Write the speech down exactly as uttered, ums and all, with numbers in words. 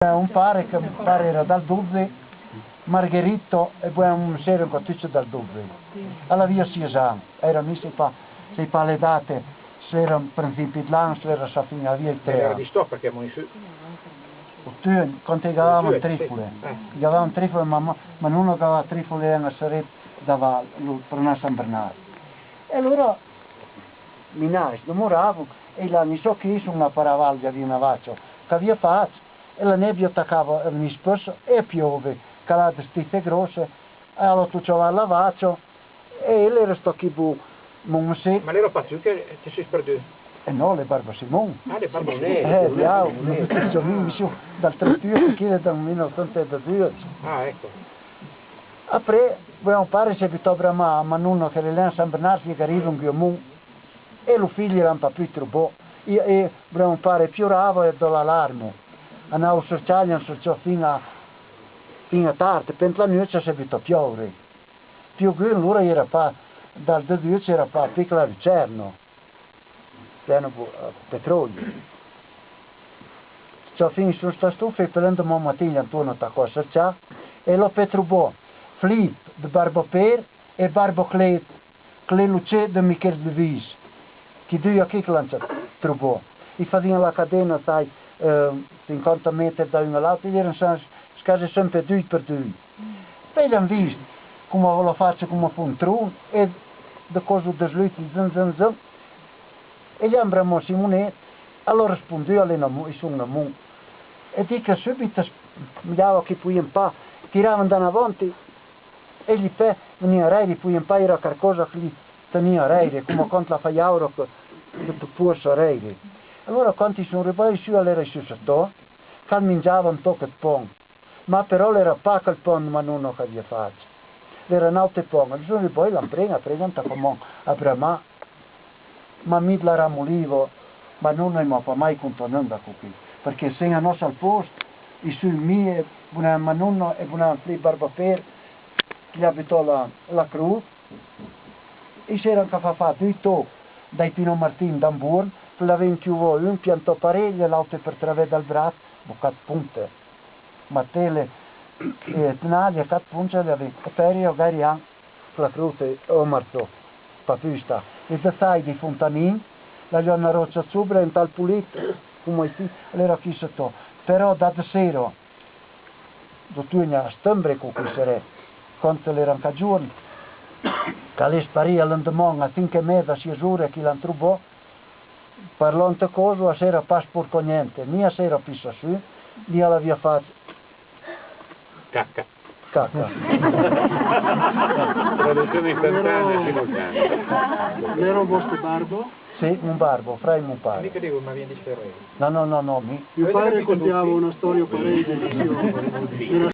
Un pare, che un pare èra dal dotze, Margherito, e poi un ser, un cotuccio dal dotze. Al avia sies ans, èra mi, sai pas, sai pas le date, se èra principi de l'an, se èra sa fin, avia i tre ans. Era distòp, perché mo in su. O tuan, quand i gavava trifole. I gavava trifole, ma, ma, ma non gavava trifole en a Saret daval, lo, per anar a San Bernard. E alora, mi nais, demoravo, e là, ni so chi, son a Paraval, i avia una vacio, che avia fach, e la nebia tacava a venir spessa e a piove, calà de stife grosse, e alora tu ciavar la vacio, e el era stà chi bu, mon sì. Ma l'era pas tu che ti sis perdut? E no, l'è Barba Simon. Ah, l'è Barba Simon. Eh, diau, mi, mi su dal trentun, chi l'è dal mil nòu cents e dudotz. Ah, eco. Après, bon, mon pare se butò a bramar, ma non che le len San Bernard che arriva un guiomon. E lo figlio l'an pas pus trobò. E, e, bon, mon pare piorava e dò l'alarme. Anavo a cercar, l'an cercà fin a, fin a tard, pent la nuit se butò a piovre. Piogun, alora era pas, dal dudotz era pas picla lucerno. Pieno bu-, eh, petrolio. Ciò fin son stà stufe, pe l'endeman matin l'an torna tacò a cercar, e l'ò pe trobò Flip de Barba Per e Barba Clet, Clet Lucet de Michel Devis, chi dui a chi che l'an trobò. I fadian la cadena, sai, eh, cinquanta metri da un a l'autre, i eran sa-, scase sempre dui per dui. Poi l'an vist, coma la face coma fa un tron, e de coso desluti, zan, zan, zan. E l'an bramò Simonet, alora respondù a le namo-, i son namon. E dic che subit s-, mirava chi podian pas, tiravan da navanti, e li pè venian arreire, podian pas, era qualcosa che li tenia arreire, coma quand la fa jauro che, che te puors arreire. Alora quand i son rivai su, alora i son stà, ch'al mingiava un toc de pan. Ma però l'era pas quel pan ma nona ch'avia fach. L'era un aute pan. Alora son rivai, l'an pren, a pren, anta comon a bramar. Ma mi la ramolivo, ma nona i m'ò pas mai contà nunda co chi. Perché sen a nòstre post, i son mi e bonan ma nona e bonan Flip Barba Per, chi l'à butà la, la crotz, i s'eran ca fa fa dui toc dai Pino Martin d'Amborn, che l'avè chiuvò un piantò parelh e l'aute per travers dal braç, bocat ponte. Matele, e tenaglia, cat ponte, l'avè, e peri o garian, la crotz o martò, pa fusta. E de sai di Fontanin, la Joana Rocia Zubra, un tal Polit, come si, l'era chi sotto. Però da de sera, do tuegna a stembre co qui serè, quand l'eran ca giorn, ca l'è sparì a l'endeman a cinc e meza, sies ore chi l'an trobò, parlante coso, a s'era pas sporcò gnente, ni a s'era pissà su, ni a l'avia fach caca. Caca. Traduzione instantánea simultanea. L'era un vostro barbo? Sì, un barbo, fra e mon pare. Mica dico, ma vien di Ferrero. No, no, no, no, mi. Mio padre contava una storia parecchio.